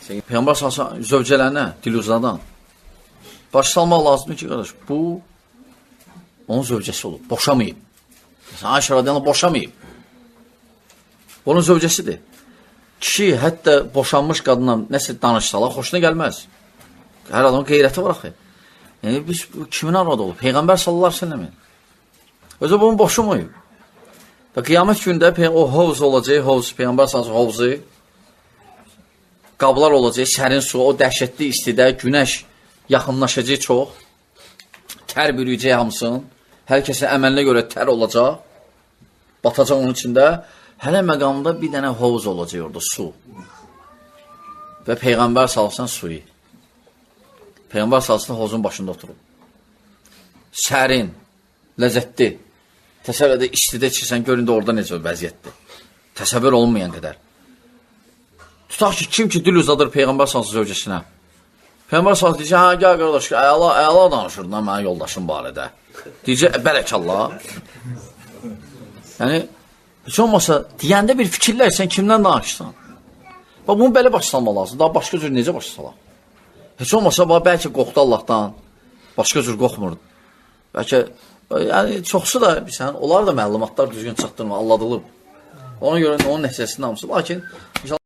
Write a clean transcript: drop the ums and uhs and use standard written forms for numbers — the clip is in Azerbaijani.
Peyğəmbər sallallahu zövcələrinə dil uzadan. Baş salmaq lazımdır ki, qardaş, bu onun zövcəsi olub, boşamayıb. Məsələn, Ayşə radiyallahu boşamayıb. Onun zövcəsidir. Kişi hətta boşanmış qadınla nəsə danışsalar, xoşuna gəlməz. Hər adamın qeyrəti var axı. Yəni biz kimin arvadı olub? Peyğəmbər sallallahu əleyhi və səlləmin. Özü bunu boşamayıb. Və qiyamət gündə o hovuz olacaq, hovuz, Peyğəmbər sallallahu əleyhi və hovuzu, qablar olacaq, sərin su, o dəhşətli istidə, günəş yaxınlaşacaq çox, tər bürüyəcək hamısını, hər kəsin əməlinə görə tər olacaq, batacaq onun içində. Hələ məqamda bir dənə hovuz olacaq orada, su. Və Peyğəmbər sallallahu suyu. Peyğəmbər sallallahu hovuzun başında oturub. Sərin, ləzzətli. Təsəvvür edə, istidə içirsən, görün də orada necə vəziyyətdir. Təsəvvür olunmayan qədər. Tutaq ki, kim ki dil uzadır Peyğəmbər sallallahu zövcəsinə. Peyğəmbər sallallahu deyəcək, hə, gəl qardaş, əla, əla danışırdın ha, mənim yoldaşım barədə. Deyəcək, bərəkallah. Yəni, heç olmasa deyəndə bir fikirlər, sən kimdən danışırsan? Bax, bunu belə başa salmaq lazım. Daha başqa cür necə başa salaq? Heç olmasa, bax, bəlkə qorxdu Allahdan, başqa cür qorxmur. Bəlkə, yəni, çoxsu da, bilirsən, onlar da məlumatlar düzgün çatdırmır, alladılıb. Ona görə onun nəticəsində hamısı. Lakin, inşallah,